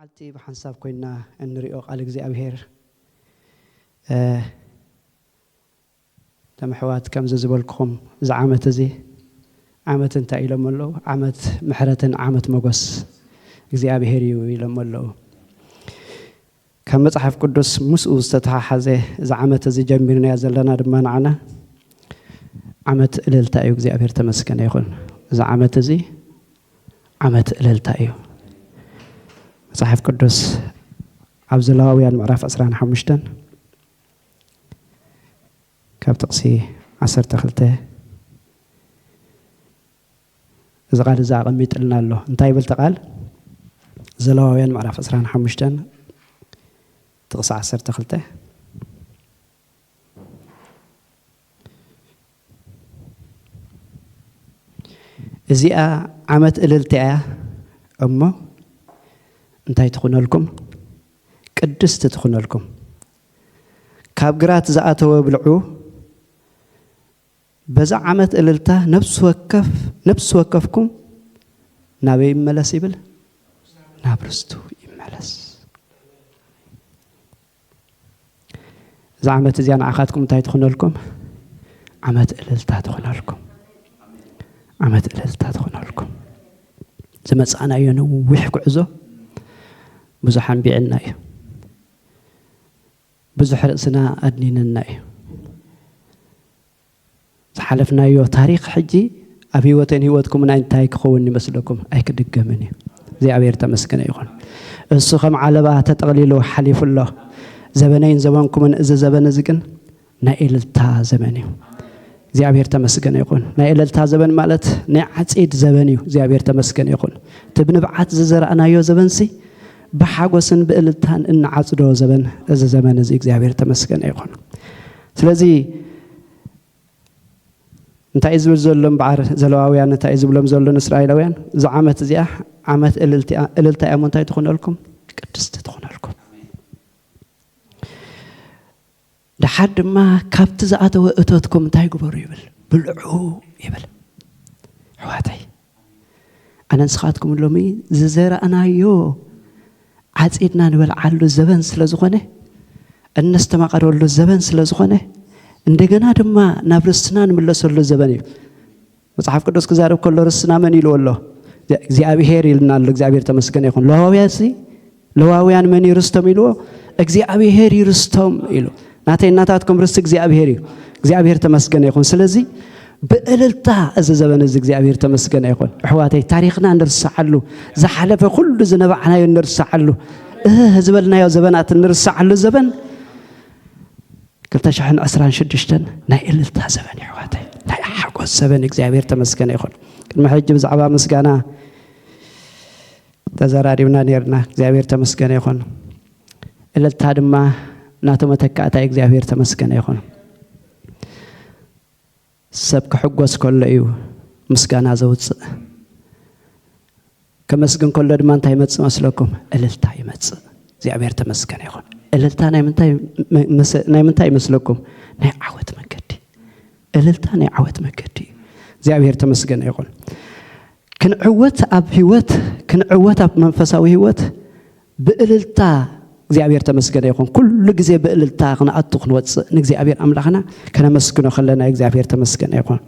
መዓልቲ ብሓንሳብ ኮይና እንሪኦ ቃል እግዚኣብሔር፣ እ፣ ተመሕዋት ከምዚ ዝበልኩኹም፣ እዚ ዓመት እዚ ዓመት እንታይ ኢሎም ኣለዉ? ዓመት ምሕረትን ዓመት መጎስ እግዚኣብሔር እዩ ኢሎም ኣለዉ። ካብ መጽሓፍ ቅዱስ ምስኡ ዝተተሓሓዘ እዚ ዓመት እዚ ጀሚርናዮ ዘለና ድማ ንዓና ዓመት እልልታ እዩ። እግዚኣብሔር ተመስገነ ይኹን። እዚ ዓመት እዚ ዓመት እልልታ እዩ። መጽሓፍ ቅዱስ ኣብ ዘለዋውያን ምዕራፍ ዕስራን ሓሙሽተን ካብ ጥቕሲ ዓሰርተ ክልተ እዚ ቃል እዚ ኣቐሚጥልና ኣሎ። እንታይ ይብል እቲ ቃል? ዘለዋውያን ምዕራፍ ዕስራን ሓሙሽተን ጥቕሲ ዓሰርተ ክልተ። እዚኣ ዓመት እልልታ እያ እሞ እንታይ ትኹነልኩም? ቅድስቲ ትኹነልኩም። ካብ ግራት ዝኣተወ ብልዑ። በዛ ዓመት እልልታ ነፍሲ ወከፍ፣ ነፍሲ ወከፍኩም ናበይ ይመለስ ይብል? ናብ ርስቱ ይመለስ። እዛ ዓመት እዚኣ ንዓኻትኩም እንታይ ትኹነልኩም? ዓመት እልልታ ትኹነልኩም። ዓመት እልልታ ትኹነልኩም። ዝመጻእናዮ ነዊሕ ጉዕዞ ብዙሕ ኣንቢዕና እዩ። ብዙሕ ርእስና ኣድኒንና እዩ። ዝሓለፍናዮ ታሪኽ ሕጂ ኣብ ህይወተይን ህይወትኩምን እንታይ ክኸውን ይመስለኩም? ኣይክድገምን እዩ። እግዚኣብሔር ተመስገነ ይኹን። እሱ ከም ዓለባ ተጠቕሊሉ ሓሊፉ ኣሎ። ዘበነይን ዘበንኩምን እዚ ዘበን እዚ ግን ናይ እልልታ ዘበን እዩ። እግዚኣብሔር ተመስገነ ይኹን። ናይ እልልታ ዘበን ማለት ናይ ዓጺድ ዘበን እዩ። እግዚኣብሔር ተመስገነ ይኹን። እቲ ብንብዓት ዝዘራእናዮ ዘበንሲ ብሓጎስን ብእልልታን እንዓጽዶ ዘበን እዚ ዘመን እዚ እግዚኣብሔር ተመስገነ ይኹን። ስለዚ እንታይ እዩ ዝብል ዘሎ እምበኣር፣ ዘለዋውያን እንታይ እዩ ዝብሎም ዘሎ ንእስራኤላውያን? እዛ ዓመት እዚኣ ዓመት እልልቲ-፣ እልልታ እያ እሞ እንታይ ትኹነልኩም? ቅድስቲ ትኹነልኩም። ደሓር ድማ ካብቲ ዝኣተወ እቶትኩም እንታይ ግበሩ ይብል? ብልዑ ይብል። ኣሕዋተይ፣ ኣነ ንስኻትኩም ሎሚ ዝዘራእናዮ ዓጺድና ንበልዓሉ ዘበን ስለ ዝኾነ፣ እነስተማቐረሉ ዘበን ስለ ዝኾነ፣ እንደገና ድማ ናብ ርስትና ንምለሰሉ ዘበን እዩ። መጽሓፍ ቅዱስ ክዛረብ ከሎ ርስትና መን ኢልዎ ኣሎ? እግዚኣብሔር ኢልና ኣሎ። እግዚኣብሔር ተመስገነ ይኹን። ለዋውያንሲ፣ ለዋውያን መን ይርስቶም ኢልዎ? እግዚኣብሔር ይርስቶም ኢሉ። ናተይ ናታትኩም ርስቲ እግዚኣብሔር እዩ። እግዚኣብሔር ተመስገነ ይኹን። ስለዚ ብእልልታ እዚ ዘበን እዚ እግዚኣብሔር ተመስገነ ይኹን። ኣሕዋተይ፣ ታሪኽና ንርስዓሉ፣ ዝሓለፈ ኩሉ ዝነባዕናዮ ንርስዓሉ፣ እህ ዝበልናዮ ዘበናት ንርስዓሉ ዘበን ክልተ ሽሕን ዕስራን ሽዱሽተን ናይ እልልታ ዘበን እዩ ኣሕዋተይ። ናይ ሓጎስ ዘበን። እግዚኣብሔር ተመስገነ ይኹን። ቅድሚ ሕጂ ብዛዕባ ምስጋና ተዘራሪብና ነይርና። እግዚኣብሔር ተመስገነ ይኹን። እልልታ ድማ ናቱ መተካእታ እዩ። እግዚኣብሔር ተመስገነ ይኹን። ሰብ ክሕጎስ ከሎ እዩ ምስጋና ዘውፅእ። ከመስግን ከሎ ድማ እንታይ ይመጽእ መስለኩም? እልልታ ይመጽእ። እግዚኣብሔር ተመስገነ ይኹን። እልልታ ናይ ምንታይ መ-፣ መሰ-፣ ናይ ምንታይ ይመስለኩም? ናይ ዓወት መንገዲ። እልልታ ናይ ዓወት መንገዲ እዩ። እግዚኣብሔር ተመስገነ ይኹን። ክንዕወት ኣብ ህይወት፣ ክንዕወት ኣብ መንፈሳዊ ህይወት ብእልልታ እግዚኣብሔር ተመስገነ ይኹን። ኩሉ ግዜ ብእልልታ ክንኣቱ ክንወጽእ ንእግዚኣብሔር ኣምላኽና ከነመስግኖ ከለና እግዚኣብሔር ተመስገነ ይኹን።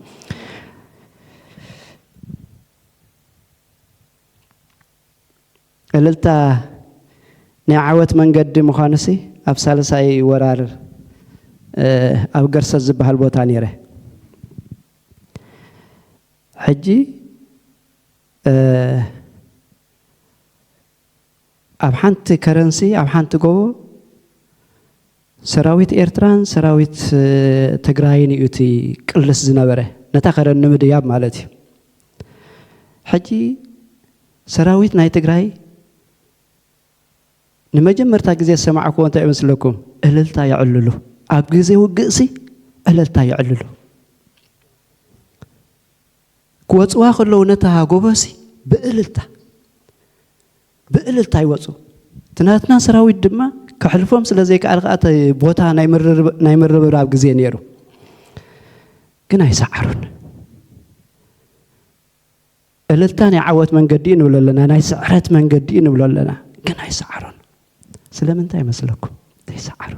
እልልታ ናይ ዓወት መንገዲ ምዃኑሲ ኣብ ሳልሳይ ወራር፣ እ፣ ኣብ ገርሰት ዝበሃል ቦታ ነይረ። ሕጂ፣ እ፣ ኣብ ሓንቲ ከረንሲ፣ ኣብ ሓንቲ ጎቦ ሰራዊት ኤርትራን ሰራዊት፣ እ፣ ትግራይን እዩ እቲ ቅልስ ዝነበረ፣ ነታ ከረን ንምድያብ ማለት እዩ። ሕጂ ሰራዊት ናይ ትግራይ ንመጀመርታ ግዜ ዝሰማዕክዎ እንታይ ይመስለኩም? እልልታ የዕልሉ። ኣብ ግዜ ውግእሲ እልልታ የዕልሉ። ክወፅዋ ከለዉ ነታ ጎቦሲ ብእልልታ፣ ብእልልታ ይወፁ። እቲ ናትና ሰራዊት ድማ ከሕልፎም ስለ ዘይከኣል ከዓ እቲ ቦታ ናይ ምርርብ-፣ ናይ ምርብራብ ግዜ ነይሩ። ግን ኣይሰዓሩን። እልልታ ናይ ዓወት መንገዲ እዩ ንብሎ ኣለና፣ ናይ ስዕረት መንገዲ እዩ ንብሎ ኣለና። ግን ኣይሰዓሩን። ስለምንታይ ይመስለኩም ዘይሰዓሩ?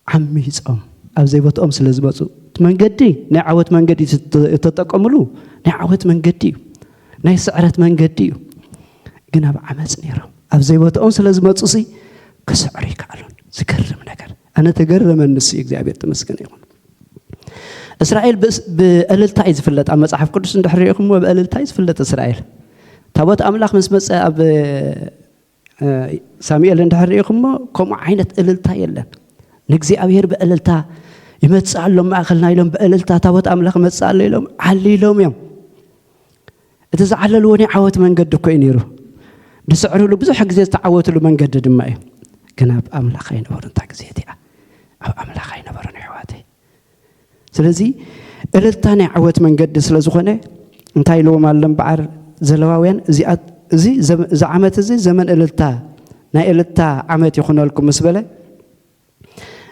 ዓሚጾም ኣብ ዘይቦትኦም ስለ ዝመፁ፣ እቲ መንገዲ ናይ ዓወት መንገዲ ዝተጠቀምሉ ናይ ዓወት መንገዲ እዩ፣ ናይ ስዕረት መንገዲ እዩ። ግን ኣብ ዓመፅ ነይሮም ኣብ ዘይቦትኦም ስለ ዝመፁ ሲ ክስዕሩ ይከኣሉን። ዝገርም ነገር፣ ኣነ ተገረመኒ ንሱ። እግዚኣብሔር ተመስገን ይኹን። እስራኤል ብእልልታ እዩ ዝፍለጥ። ኣብ መፅሓፍ ቅዱስ እንድሕር ሪኢኹምዎ ብእልልታ እዩ ዝፍለጥ እስራኤል። ታቦት ኣምላኽ ምስ መፀ ኣብ ሳሙኤል እንድሕር ሪኢኹሞ ከምኡ ዓይነት እልልታ የለን። ንእግዚኣብሔር ብእልልታ ይመጽእ ኣሎ ማእኸልና ኢሎም፣ ብእልልታ ታቦት ኣምላኽ ይመጽእ ኣሎ ኢሎም ዓሊሎም እዮም። እቲ ዝዓለልዎ ናይ ዓወት መንገዲ እኮ እዩ ነይሩ። ዝስዕርሉ ብዙሕ ግዜ ዝተዓወትሉ መንገዲ ድማ እዩ። ግን ኣብ ኣምላኽ ኣይነበሩ። እንታ ግዜ እቲኣ ኣብ ኣምላኽ ኣይነበሩን ኣሕዋተይ። ስለዚ እልልታ ናይ ዓወት መንገዲ ስለ ዝኾነ እንታይ ኢልዎም ኣሎ እምበኣር ዘለዋውያን፣ እዚ ዓመት እዚ ዘመን እልልታ፣ ናይ እልልታ ዓመት ይኹነልኩም ምስ በለ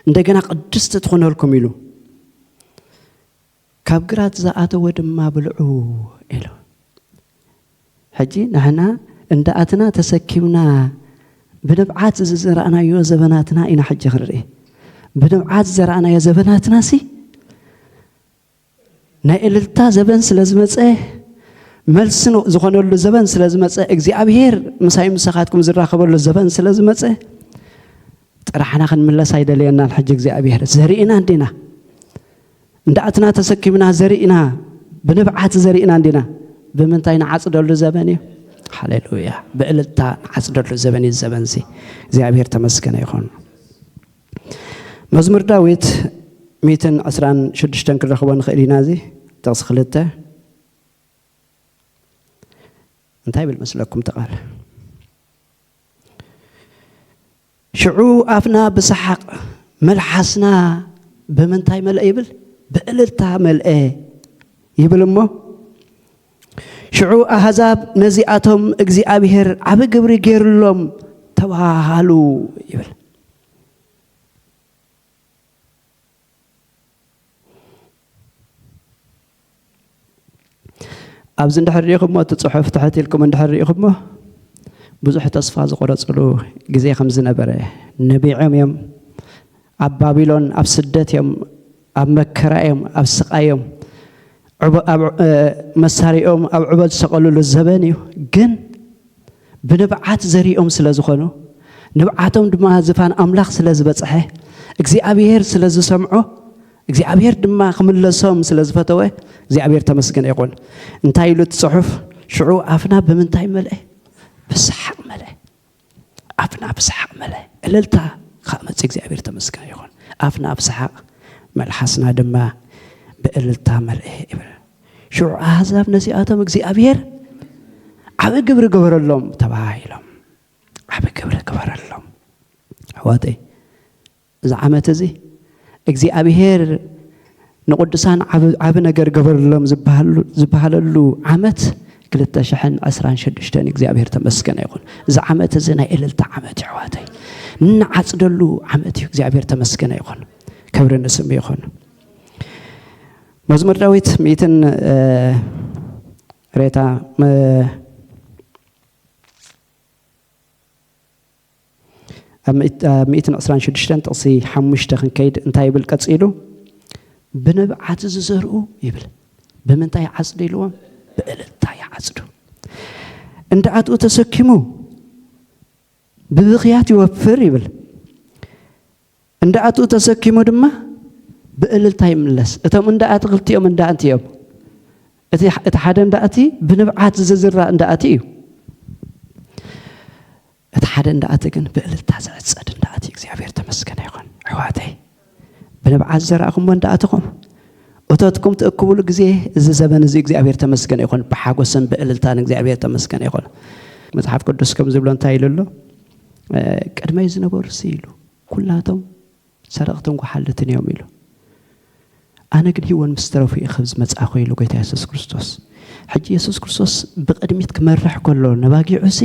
እንደገና ቅድስቲ ትኹነልኩም ኢሉ፣ ካብ ግራት ዝኣተወ ድማ ብልዑ ኢሉ። ሕጂ ንሕና እንዳ ኣትና ተሰኪምና ብንብዓት ዝዘራእናዮ ዘበናትና ኢና ሕጂ ክንርኢ። ብንብዓት ዝዘራእናዮ ዘበናትና ሲ ናይ እልልታ ዘበን ስለ ዝመፀ፣ መልሲ ዝኾነሉ ዘበን ስለ ዝመፀ፣ እግዚኣብሔር ምሳይ ምሳኻትኩም ዝራኸበሉ ዘበን ስለ ዝመፀ፣ ጥራሕና ክንምለስ ኣይደለየናን። ሕጂ እግዚኣብሔር ዘሪእና እንዲና እንዳኣትና ተሰኪምና ዘሪእና፣ ብንብዓት ዘሪእና እንዲና። ብምንታይ ንዓጽደሉ ዘበን እዩ? ሃሌሉያ። ብእልልታ ንዓጽደሉ ዘበን እዩ። ዘበንሲ እግዚኣብሔር ተመስገነ ይኹን። መዝሙር ዳዊት ሚእትን ዕስራን ሽዱሽተን ክንረኽቦ ንኽእል ኢና። እዚ ጥቕሲ ክልተ እንታይ ይብል መስለኩም? ተቓል ሽዑ ኣፍና ብሰሓቕ፣ መልሓስና ብምንታይ መልአ ይብል? ብእልልታ መልአ ይብል እሞ፣ ሽዑ ኣህዛብ ነዚኣቶም እግዚኣብሔር ዓቢ ግብሪ ገይሩሎም ተባሃሉ ይብል። ኣብዚ እንድሕር ሪኢኹሞ፣ እቲ ጽሑፍ ትሕት ኢልኩም እንድሕር ሪኢኹሞ፣ ብዙሕ ተስፋ ዝቆረጽሉ ግዜ ከም ዝነበረ፣ ነቢዖም እዮም። ኣብ ባቢሎን ኣብ ስደት እዮም፣ ኣብ መከራ እዮም፣ ኣብ ስቓይ እዮም። መሳሪኦም ኣብ ዕበ ዝሰቐሉሉ ዘበን እዩ። ግን ብንብዓት ዘሪኦም ስለ ዝኾኑ፣ ንብዓቶም ድማ ዝፋን ኣምላኽ ስለ ዝበጽሐ፣ እግዚኣብሔር ስለ ዝሰምዖ፣ እግዚኣብሔር ድማ ክምለሶም ስለ ዝፈተወ፣ እግዚኣብሔር ተመስገነ ይኹን። እንታይ ኢሉ እቲ ጽሑፍ? ሽዑ ኣፍና ብምንታይ መልአ? ብሰሓቕ መልአ። ኣፍና ብሰሓቕ መልአ። እልልታ ከኣ መጽእ። እግዚኣብሔር ተመስገነ ይኹን። ኣፍና ብሰሓቕ፣ መልሓስና ድማ ብእልልታ መልአ ይብል። ሽዑ ኣህዛብ ነዚኣቶም እግዚኣብሔር ዓቢ ግብሪ ገበረሎም ተባሂሎም። ዓቢ ግብሪ ገበረሎም። ኣሕዋተይ፣ እዚ ዓመት እዚ እግዚኣብሔር ንቕዱሳን ዓቢ ነገር ገበረሎም ዝበሃለሉ ዓመት ክልተ ሽሕን ዕስራን ሽዱሽተን እግዚኣብሔር ተመስገነ ይኹን። እዚ ዓመት እዚ ናይ እልልታ ዓመት እዩ ኣሕዋተይ። ንዓጽደሉ ዓመት እዩ። እግዚኣብሔር ተመስገነ ይኹን። ክብሪ ንስሙ ይኹን። መዝሙር ዳዊት ሚእትን ሬታ ኣብ ሚእትን ዕስራን ሽዱሽተን ጥቕሲ ሓሙሽተ ክንከይድ እንታይ ይብል ቀጺሉ? ብንብዓት ዝዘርኡ ይብል። ብምንታይ ይዓጽዱ ኢልዎም? ብእልልታ ይዓጽዱ። እንዳ ኣትኡ ተሰኪሙ ብብኽያት ይወፍር ይብል። እንዳ ኣትኡ ተሰኪሙ ድማ ብእልልታ ይምለስ። እቶም እንዳ ኣትኽልቲ እዮም፣ እንዳ ኣንቲ እዮም። እቲ ሓደ እንዳ ኣቲ ብንብዓት ዝዝራ እንዳ ኣቲ እዩ። እቲ ሓደ እንዳ ኣቲ ግን ብእልልታ ዝዕጸድ እንዳ ኣቲ። እግዚኣብሔር ተመስገነ ይኹን። ኣሕዋተይ፣ ብንብዓት ዝዘራእኹምዎ እንዳ ኣትኹም እቶትኩም ትእክብሉ ግዜ፣ እዚ ዘበን እዚ እግዚኣብሔር ተመስገነ ይኹን። ብሓጎስን ብእልልታን እግዚኣብሔር ተመስገነ ይኹን። መጽሓፍ ቅዱስ ከም ዝብሎ እንታይ ኢሉ ኣሎ? ቅድመይ ዝነበሩሲ ኢሉ፣ ኩላቶም ሰረቕትን ጓሓልትን እዮም ኢሉ። ኣነ ግን ህይወት ምስ ተረፉ እየ ኸብዚ መጻእኹ ኢሉ ጎይታ የሱስ ክርስቶስ። ሕጂ የሱስ ክርስቶስ ብቕድሚት ክመርሕ ከሎ ነባጊዑሲ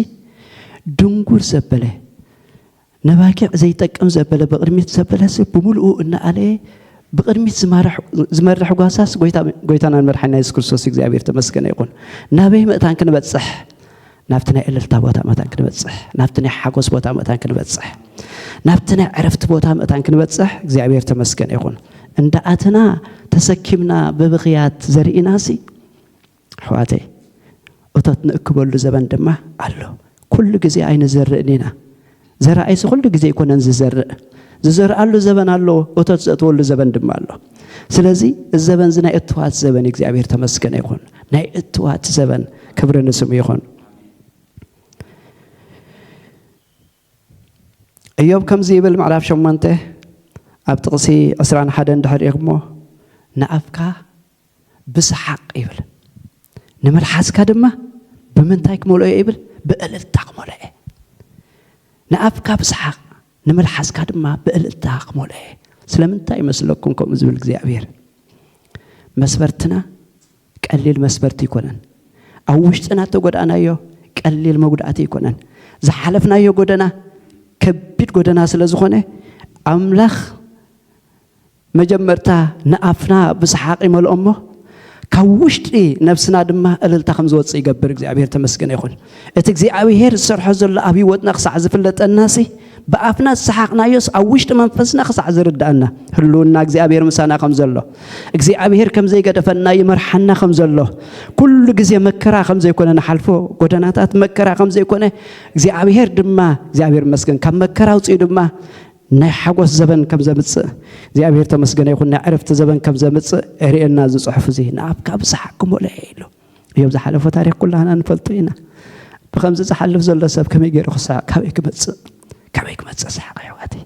ድንጉር ዘበለ፣ ነባጊዕ ዘይጠቅም ዘበለ ብቕድሚት ዘበለሲ ብምልኡ እናኣለየ ብቕድሚት ዝመርሕ ጓሳስ ጎይታናን መድሓኒና የሱስ ክርስቶስ እግዚኣብሔር ተመስገነ ይኹን። ናበይ ምእታን ክንበጽሕ ናብቲ ናይ እልልታ ቦታ መታን ክንበጽሕ፣ ናብቲ ናይ ሓጎስ ቦታ መታን ክንበጽሕ፣ ናብቲ ናይ ዕረፍቲ ቦታ መታን ክንበጽሕ እግዚኣብሔር ተመስገን ይኹን። እንዳ ኣተና ተሰኪምና ብብኽያት ዘርኢናሲ፣ ኣሕዋተይ፣ እቶት ንእክበሉ ዘበን ድማ ኣሎ። ኩሉ ግዜ ኣይንዘርእን ኢና። ዘራኣይሲ ኩሉ ግዜ ኣይኮነን ዝዘርእ። ዝዘርኣሉ ዘበን ኣሎ፣ እቶት ዘእትወሉ ዘበን ድማ ኣሎ። ስለዚ እዚ ዘበን እዚ ናይ እትዋት ዘበን እዩ። እግዚኣብሔር ተመስገነ ይኹን። ናይ እትዋት ዘበን፣ ክብሪ ንስሙ ይኹን። እዮብ ከምዚ ይብል፣ ምዕራፍ ሸሞንተ ኣብ ጥቕሲ ዕስራን ሓደን ድሕር ኢኹሞ፣ ንኣፍካ ብሰሓቕ ይብል፣ ንመልሓስካ ድማ ብምንታይ ክመልኦ እየ ይብል? ብእልልታ ክመልኦ እየ። ንኣፍካ ብሰሓቕ፣ ንመልሓስካ ድማ ብእልልታ ክመልኦ እየ። ስለምንታይ ይመስለኩም ከምኡ ዝብል እግዚኣብሔር? መስበርትና ቀሊል መስበርቲ ኣይኮነን። ኣብ ውሽጥና እተጎዳእናዮ ቀሊል መጉዳእቲ ኣይኮነን። ዝሓለፍናዮ ጎደና ከቢድ ጎደና ስለ ዝኾነ፣ ኣምላኽ መጀመርታ ንኣፍና ብሰሓቕ ይመልኦ እሞ፣ ካብ ውሽጢ ነፍስና ድማ እልልታ ከም ዝወጽእ ይገብር። እግዚኣብሔር ተመስገነ ይኹን። እቲ እግዚኣብሔር ዝሰርሖ ዘሎ ኣብ ህይወትና ክሳዕ ዝፍለጠናሲ፣ ብኣፍና ዝሰሓቕናዮስ ኣብ ውሽጢ መንፈስና ክሳዕ ዝርድኣና፣ ህልውና እግዚኣብሔር ምሳና ከም ዘሎ፣ እግዚኣብሔር ከም ዘይገደፈና፣ ይመርሓና ከም ዘሎ፣ ኩሉ ግዜ መከራ ከም ዘይኮነ ንሓልፎ፣ ጎደናታት መከራ ከም ዘይኮነ፣ እግዚኣብሔር ድማ፣ እግዚኣብሔር ይመስገን፣ ካብ መከራ ኣውጺኡ ድማ ናይ ሓጎስ ዘበን ከም ዘምጽእ፣ እግዚኣብሔር ተመስገነ ይኹን፣ ናይ ዕረፍቲ ዘበን ከም ዘምጽእ የርእየና እዚ ጽሑፍ እዚ። ንኣፍካ ብሰሓቕ ክመልኦ እየ ኢሉ። እዮብ ዝሓለፎ ታሪኽ ኩላህና ንፈልጦ ኢና። ብኸምዚ ዝሓልፍ ዘሎ ሰብ ከመይ ገይሩ ክስሕቕ? ካበይ ክመጽእ? ካበይ ክመጽእ ሰሓቕ ኣሕዋተይ?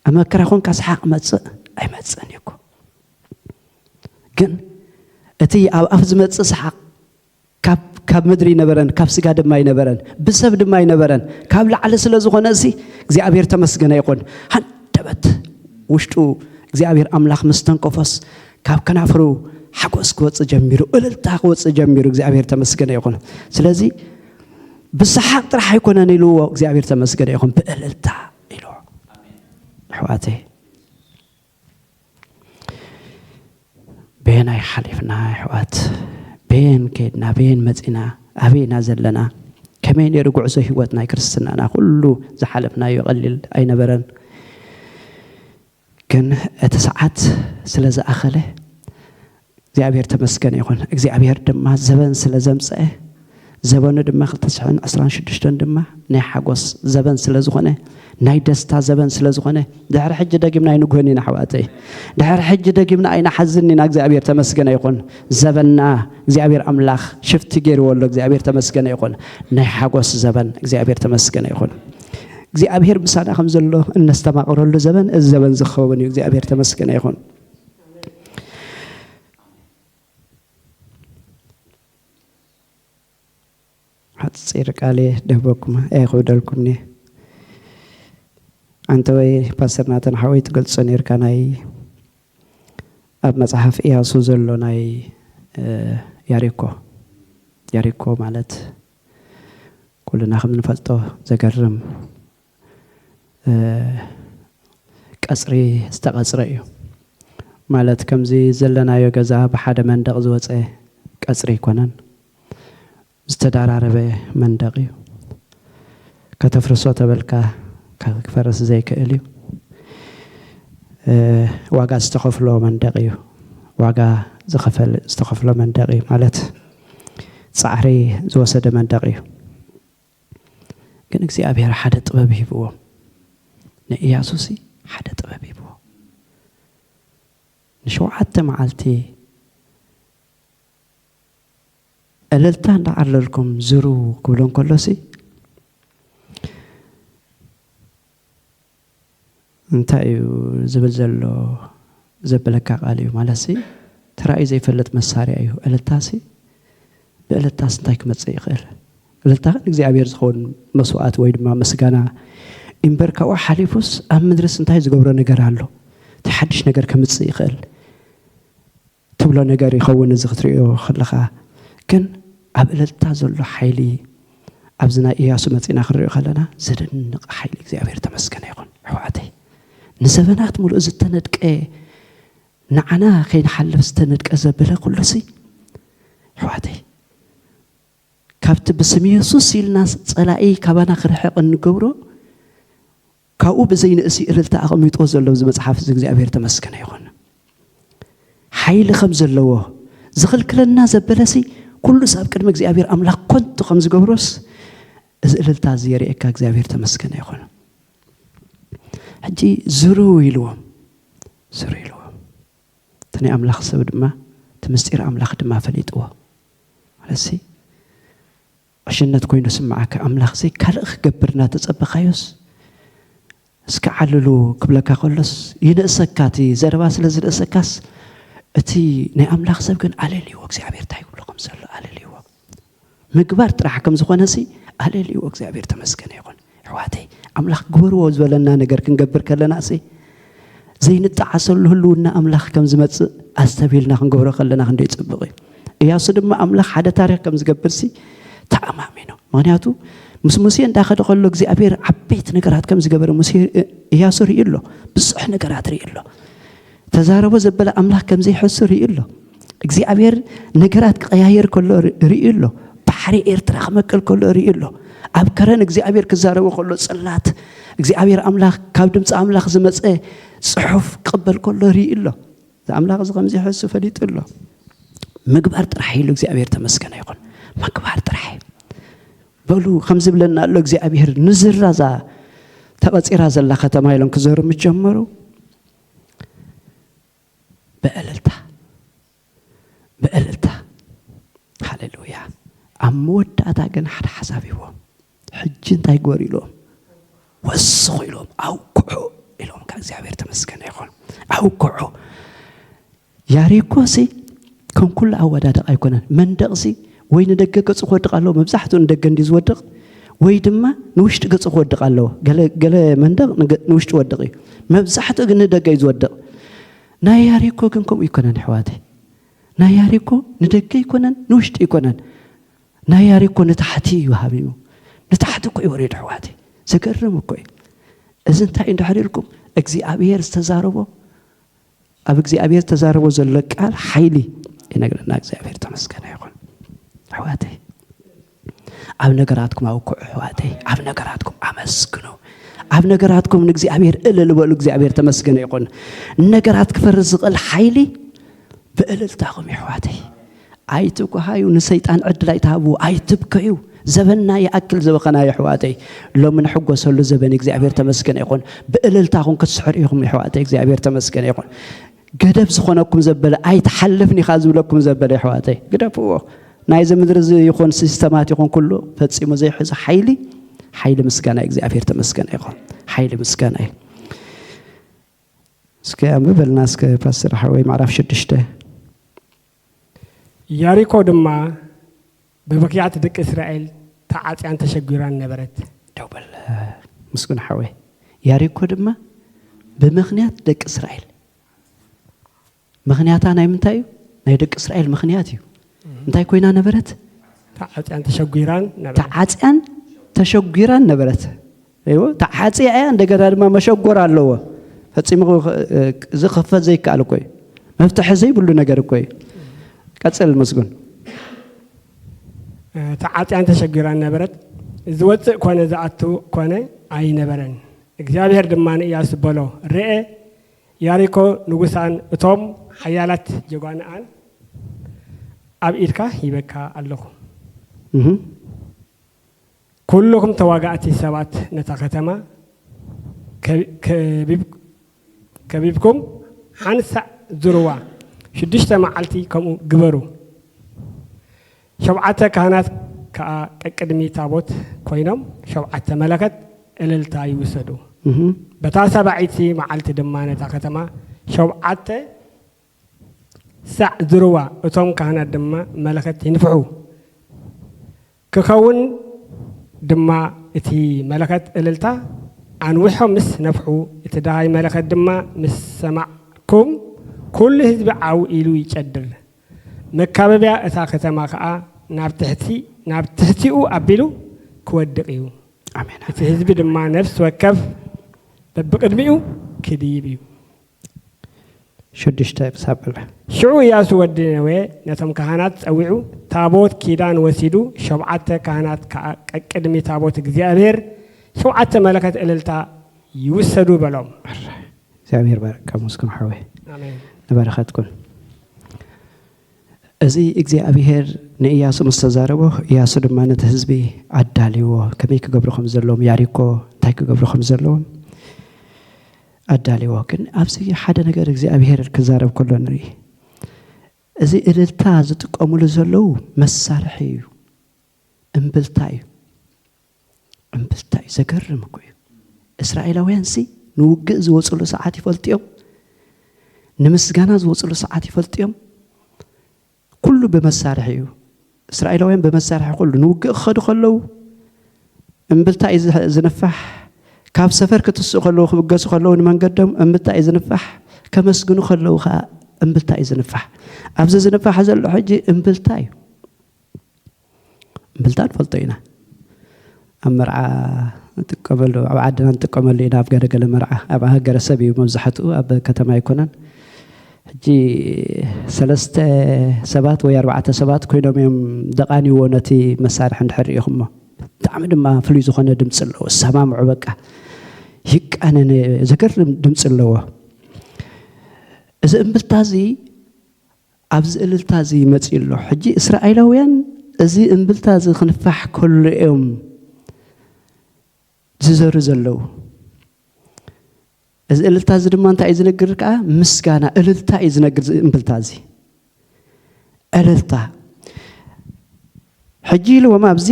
ኣብ መከራ ኮንካ ሰሓቕ መጽእ? ኣይመጽእን እዩ እኮ። ግን እቲ ኣብ ኣፍ ዝመጽእ ሰሓቕ ካብ፣ ካብ ምድሪ ኣይነበረን፣ ካብ ስጋ ድማ ኣይነበረን፣ ብሰብ ድማ ኣይነበረን፣ ካብ ላዕሊ ስለ ዝኾነ እዚ እግዚኣብሔር ተመስገነ ይኹን። ሃንደበት ውሽጡ እግዚኣብሔር ኣምላኽ ምስ ተንከፎስ ካብ ከናፍሩ ሓጎስ ክወጽእ ጀሚሩ፣ እልልታ ክወጽእ ጀሚሩ። እግዚኣብሔር ተመስገነ ይኹን። ስለዚ ብሰሓቕ ጥራሕ ኣይኮነን ኢልዎ፣ እግዚኣብሔር ተመስገነ ይኹን፣ ብእልልታ ኢልዎ። ኣሕዋተይ፣ በየናይ ሓሊፍና ኣሕዋት? በየን ከይድና? በየን መጺና? ኣበይ ኢና ዘለና? ከመይ ነይሩ ጉዕዞ ህይወት ናይ ክርስትናና? ኩሉ ዝሓለፍናዮ ቀሊል ኣይነበረን። ግን እቲ ሰዓት ስለ ዝኣኸለ እግዚኣብሔር ተመስገነ ይኹን። እግዚኣብሔር ድማ ዘበን ስለ ዘምጽአ፣ ዘበኑ ድማ ክልተ ሽሕን ዕስራን ሽዱሽተን ድማ ናይ ሓጎስ ዘበን ስለ ዝኾነ፣ ናይ ደስታ ዘበን ስለ ዝኾነ፣ ድሕሪ ሕጂ ደጊምና ኣይንጉህን ኢና ኣሕዋተይ። ድሕሪ ሕጂ ደጊምና ኣይንሓዝን ኢና። እግዚኣብሔር ተመስገነ ይኹን። ዘበንና እግዚኣብሔር ኣምላኽ ሽፍቲ ገይርዎ ኣሎ። እግዚኣብሔር ተመስገነ ይኹን። ናይ ሓጎስ ዘበን እግዚኣብሔር ተመስገነ ይኹን። እግዚኣብሔር ምሳና ከም ዘሎ እነስተማቕረሉ ዘበን፣ እዚ ዘበን ዝኸውን እዩ። እግዚኣብሔር ተመስገነ ይኹን። ሓጺር ቃል እየ ደህበኩም፣ ኣይኽብደልኩምኒ። ኣንተ ወይ ፓስተር ናተን ሓወይ ትገልጾ ነይርካ፣ ናይ ኣብ መጽሓፍ ኢያሱ ዘሎ ናይ፣ እ፣ ያሪኮ፣ ያሪኮ ማለት ኩልና ከም ንፈልጦ ዘገርም፣ እ፣ ቀጽሪ ዝተቐጽረ እዩ። ማለት ከምዚ ዘለናዮ ገዛ ብሓደ መንደቕ ዝወጸ ቀጽሪ ኣይኮነን። ዝተደራረበ መንደቕ እዩ። ከተፍርሶ ተበልካ ክፈርስ ዘይክእል እዩ። እ፣ ዋጋ ዝተኸፍሎ መንደቕ እዩ። ዋጋ ዝኸፈል-፣ ዝተኸፍሎ መንደቕ እዩ ማለት ጻዕሪ ዝወሰደ መንደቕ እዩ። ግን እግዚኣብሔር ሓደ ጥበብ ሂብዎ። ንኢያሱሲ ሓደ ጥበብ ሂብዎ። ንሸውዓተ መዓልቲ እልልታ እንዳዓለልኩም ዝሩ ክብሎ እንከሎሲ፣ እንታይ እዩ ዝብል ዘሎ ዘብለካ ቃል እዩ። ማለትሲ፣ ተራእዩ ዘይፈልጥ መሳርያ እዩ። እልልታሲ፣ ብእልልታስ እንታይ ክመጽእ ይኽእል? እልልታ ግን እግዚኣብሔር ዝኸውን መስዋዕት ወይ ድማ ምስጋና እምበር፣ ካብኡ ሓሊፉስ ኣብ ምድርስ እንታይ ዝገብሮ ነገር ኣሎ? እንታይ ሓድሽ ነገር ከምጽእ ይኽእል? ትብሎ ነገር ይኸውን እዚ ክትርእዮ ከለኻ። ግን ኣብ እልልታ ዘሎ ሓይሊ፣ ኣብዚ ናይ ኢያሱ መጺና ክንርእዮ ከለና፣ ዘደንቕ ሓይሊ እግዚኣብሔር ተመስገነ ይኹን። ኣሕዋተይ፣ ንዘበናት ሙሉእ ዝተነድቀ፣ ንዓና ከይንሓልፍ ዝተነድቀ ዘበለ ኩሉሲ፣ ኣሕዋተይ፣ ካብቲ ብስም የሱስ ኢልና ጸላኢ ካባና ክርሕቕ እንገብሮ፣ ካብኡ ብዘይንእሲ እልልታ ኣቐሚጥዎ ዘሎ እዚ መጽሓፍ እዚ እግዚኣብሔር ተመስገነ ይኹን። ሓይሊ ከም ዘለዎ ዝኽልክለና ዘበለሲ ኩሉስ ኣብ ቅድሚ እግዚኣብሔር ኣምላኽ ኮንቱ ከም ዝገብሮስ እዚ እልልታ እዚ የርእየካ እግዚኣብሔር ተመስገነ ይኹን። ሕጂ ዝሩ ኢልዎም፣ ዝሩ ኢልዎም። እቲ ናይ ኣምላኽ ሰብ ድማ እቲ ምስጢር ኣምላኽ ድማ ፈሊጥዎ። ማለትሲ ዕሽነት ኮይኑ ስምዓካ ኣምላኽ ዘይካልእ ክገብር እናተጸበኻዮስ እስኪ ዓልሉ ክብለካ ከሎስ ይንእሰካ። እቲ ዘረባ ስለ ዝንእሰካስ እቲ ናይ ኣምላኽ ሰብ ግን ኣለልይዎ እግዚኣብሔር እንታይ ይብሎ ከም ዘሎ ኣለልይዎ። ምግባር ጥራሕ ከም ዝኾነ ሲ ኣለልይዎ እግዚኣብሔር ተመስገነ ይኹን። ኣሕዋተይ ኣምላኽ ግበርዎ ዝበለና ነገር ክንገብር ከለና ሲ ዘይንጠዓሰሉ ህልውና ኣምላኽ ከም ዝመጽእ ኣስተብሂልና ክንገብሮ ከለና ክንደይ ጽቡቕ እዩ። እያሱ ድማ ኣምላኽ ሓደ ታሪኽ ከም ዝገብር ሲ ተኣማሚኑ። ምክንያቱ ምስ ሙሴ እንዳኸደ ከሎ እግዚኣብሔር ዓበይቲ ነገራት ከም ዝገበረ ሙሴ እያሱ ርእዩ ኣሎ። ብዙሕ ነገራት ርእዩ ኣሎ። ተዛረቦ ዘበለ ኣምላኽ ከም ዘይሐሱ ርእዩ ኣሎ። እግዚኣብሔር ነገራት ክቐያየር ከሎ ርእዩ ኣሎ። ባሕሪ ኤርትራ ክመቅል ከሎ ርእዩ ኣሎ። ኣብ ከረን እግዚኣብሔር ክዛረቦ ከሎ ጽላት እግዚኣብሔር ኣምላኽ ካብ ድምፂ ኣምላኽ ዝመፀ ፅሑፍ ክቕበል ከሎ ርእዩ ኣሎ። እዚ ኣምላኽ እዚ ከም ዘይሐሱ ፈሊጡ ኣሎ። ምግባር ጥራሕ ኢሉ እግዚኣብሔር ተመስገነ ይኹን። ምግባር ጥራሕ። በሉ ከም ዝብለና ኣሎ እግዚኣብሔር ንዝራዛ ተቐፂራ ዘላ ከተማ ኢሎም ክዘሩ ምስ ጀመሩ ብእልልታ ብእልልታ። ሃሌሉያ። ኣብ መወዳእታ ግን ሓደ ሓሳብ ይዎም። ሕጂ እንታይ ግበሩ ኢሎም? ወስኹ ኢሎም ኣውክዑ ኢሎም። ካብ እግዚኣብሔር ተመስገነ ይኹን። ኣውክዑ። ያሪኮ ሲ ከም ኩሉ ኣወዳደቕ ኣይኮነን። መንደቕ ሲ ወይ ንደገ ገጹ ክወድቕ ኣለዎ። መብዛሕትኡ ንደገ እንዲ ዝወድቕ ወይ ድማ ንውሽጢ ገጹ ክወድቕ ኣለዎ። ገለ መንደቕ ንውሽጢ ወድቕ እዩ። መብዛሕትኡ ግን ንደገ እዩ ዝወድቕ። ናይ ያሪኮ ግን ከምኡ ይኮነን ኣሕዋተይ። ናይ ያሪኮ ንደገ ይኮነን ንውሽጢ ይኮነን። ናይ ያሪኮ ንታሕቲ እዩ ሃቢቡ። ንታሕቲ እኮ እዩ ወሪዱ ኣሕዋተይ። ዘገርም እኮ እዩ። እዚ እንታይ እንድሕር ኢልኩም እግዚኣብሔር ዝተዛረቦ ኣብ እግዚኣብሔር ዝተዛረቦ ዘሎ ቃል ሓይሊ ይነግረና። እግዚኣብሔር ተመስገነ ይኹን ኣሕዋተይ። ኣብ ነገራትኩም ኣውክዑ ኣሕዋተይ። ኣብ ነገራትኩም ኣመስግኑ። ኣብ ነገራትኩም ንእግዚኣብሔር እልል በሉ። እግዚኣብሔር ተመስገነ ይኹን። ነገራት ክፈርስ ዝኽእል ሓይሊ ብእልልታኹም የሕዋተይ። ኣይትጓሃዩ፣ ንሰይጣን ዕድል ኣይትሃብዎ፣ ኣይትብከዩ። ዘበንና ይኣክል ዝበኸናዮ ኣሕዋተይ። ሎሚ ንሕጎሰሉ ዘበን እግዚኣብሔር ተመስገነ ይኹን። ብእልልታኹም ክትስሕሩ ኢኹም ኣሕዋተይ። እግዚኣብሔር ተመስገነ ይኹን። ገደብ ዝኾነኩም ዘበለ ኣይትሓልፍን ኢኻ ዝብለኩም ዘበለ ኣሕዋተይ ግደፍዎ። ናይዚ ምድሪ እዚ ይኹን ሲስተማት ይኹን ኩሉ ፈጺሙ ዘይሕዞ ሓይሊ ሓይሊ ምስጋና እግዚኣብሔር ተመስገነ ይኹን። ሓይሊ ምስጋና እዩ። እስከ ኣንብበልና እስከ ፓስተር ሓወይ ምዕራፍ ሽዱሽተ። ያሪኮ ድማ ብምኽንያት ደቂ እስራኤል ተዓጽያን ተሸጒራን ነበረት። ደው በል ምስጉን ሓወይ። ያሪኮ ድማ ብምኽንያት ደቂ እስራኤል ምኽንያታ ናይ ምንታይ እዩ? ናይ ደቂ እስራኤል ምኽንያት እዩ። እንታይ ኮይና ነበረት? ተዓጽያን ተሸጒራን ነበረት። ተዓጽያን ተሸጒራን ነበረት። ይዎ ተዓጽያ እያ እንደገና ድማ መሸጎር ኣለዎ። ፈጺሙ ዝኽፈት ዘይከኣል እኮ እዩ። መፍትሒ ዘይብሉ ነገር እኮ እዩ። ቀጽል መስጉን። ተዓጽያን ተሸጒራን ነበረት። ዝወፅእ ኮነ ዝኣቱ ኮነ ኣይነበረን። እግዚኣብሔር ድማ ንእያሱ በሎ፣ ርኤ ያሪኮ ንጉሳን እቶም ሓያላት ጀጓንኣን ኣብ ኢድካ ሂበካ ኣለኹ። ኩልኹም ተዋጋእቲ ሰባት ነታ ከተማ ከቢብኩም ሓንሳእ ዙርዋ ሽዱሽተ መዓልቲ ከምኡ ግበሩ። ሸብዓተ ካህናት ከኣ ቀቅድሚ ታቦት ኮይኖም ሸብዓተ መለኸት እልልታ ይውሰዱ። በታ ሰባዒቲ መዓልቲ ድማ ነታ ከተማ ሸብዓተ ሳዕ ዝርዋ፣ እቶም ካህናት ድማ መለኸት ይንፍሑ። ክኸውን ድማ እቲ መለኸት እልልታ ኣንዊሖም ምስ ነፍሑ፣ እቲ ደሃይ መለኸት ድማ ምስ ሰማዕኩም፣ ኩሉ ህዝቢ ዓው ኢሉ ይጨድር። መካበብያ እታ ከተማ ኸኣ ናብ ትሕቲ ናብ ትሕቲኡ ኣቢሉ ክወድቕ እዩ። ኣሜን። እቲ ህዝቢ ድማ ነፍሲ ወከፍ በብቕድሚኡ ክድይብ እዩ። ሽዱሽተ ክሳብ በለ። ሽዑ ኢያሱ ወዲ ነዌ ነቶም ካህናት ጸዊዑ፣ ታቦት ኪዳን ወሲዱ፣ ሸውዓተ ካህናት ከኣ ቀቅድሚ ታቦት እግዚኣብሔር፣ ሸውዓተ መለከት እልልታ ይውሰዱ በሎም። እግዚኣብሔር ባርካ፣ ምስኩም ሓወይ። ኣሜን። ንበረኸትኩም። እዚ እግዚኣብሔር ንኢያሱ ምስ ተዛረቦ፣ ኢያሱ ድማ ነቲ ህዝቢ ኣዳልዎ፣ ከመይ ክገብሩ ከም ዘለዎም፣ ያሪኮ እንታይ ክገብሩ ከም ዘለዎም ኣዳልዎ። ግን ኣብዚ ሓደ ነገር እግዚኣብሔር ክዛረብ ከሎ ንርኢ። እዚ እልልታ ዝጥቀሙሉ ዘለዉ መሳርሒ እዩ፣ እምብልታ እዩ። እምብልታ እዩ። ዘገርም እኮ እዩ። እስራኤላውያንሲ ንውግእ ዝወፅሉ ሰዓት ይፈልጡ እዮም። ንምስጋና ዝወፅሉ ሰዓት ይፈልጡ እዮም። ኩሉ ብመሳርሒ እዩ። እስራኤላውያን ብመሳርሒ ኩሉ ንውግእ ክኸዱ ከለዉ እምብልታ እዩ ዝህ-፣ ዝንፋሕ። ካብ ሰፈር ክትስኡ ከለዉ፣ ክብገሱ ከለዉ ንመንገዶም እምብልታ እዩ ዝንፋሕ። ከመስግኑ ከለዉ ከዓ እምብልታ እዩ ዝንፋሕ። ኣብዚ ዝንፋሕ ዘሎ ሕጂ እምብልታ እዩ። እምብልታ ንፈልጦ ኢና። ኣብ መርዓ ንጥቀመሉ፣ ኣብ ዓድና ንጥቀመሉ ኢና፣ ኣብ ገለገለ መርዓ። ኣብ ሃገረሰብ እዩ መብዛሕትኡ፣ ኣብ ከተማ ኣይኮነን። ሕጂ ሰለስተ ሰባት ወይ ኣርባዕተ ሰባት ኮይኖም እዮም ደቓንዎ ነቲ መሳርሒ እንድሕር ርኢኹሞ። ብጣዕሚ ድማ ፍሉይ ዝኾነ ድምፂ ኣለዎ። ዝሰማምዑ በቃ ይቃነን፣ ዘገርም ድምፂ ኣለዎ። እዚ እምብልታ እዚ ኣብዚ እልልታ እዚ ይመፅእ ኣሎ። ሕጂ እስራኤላውያን እዚ እምብልታ እዚ ክንፋሕ ከሎ እዮም ዝዘሩ ዘለዉ። እዚ እልልታ እዚ ድማ እንታይ እዩ ዝነግር? ከዓ ምስጋና፣ እልልታ እዩ ዝነግር እዚ እምብልታ እዚ። እልልታ። ሕጂ ኢልዎም ኣብዚ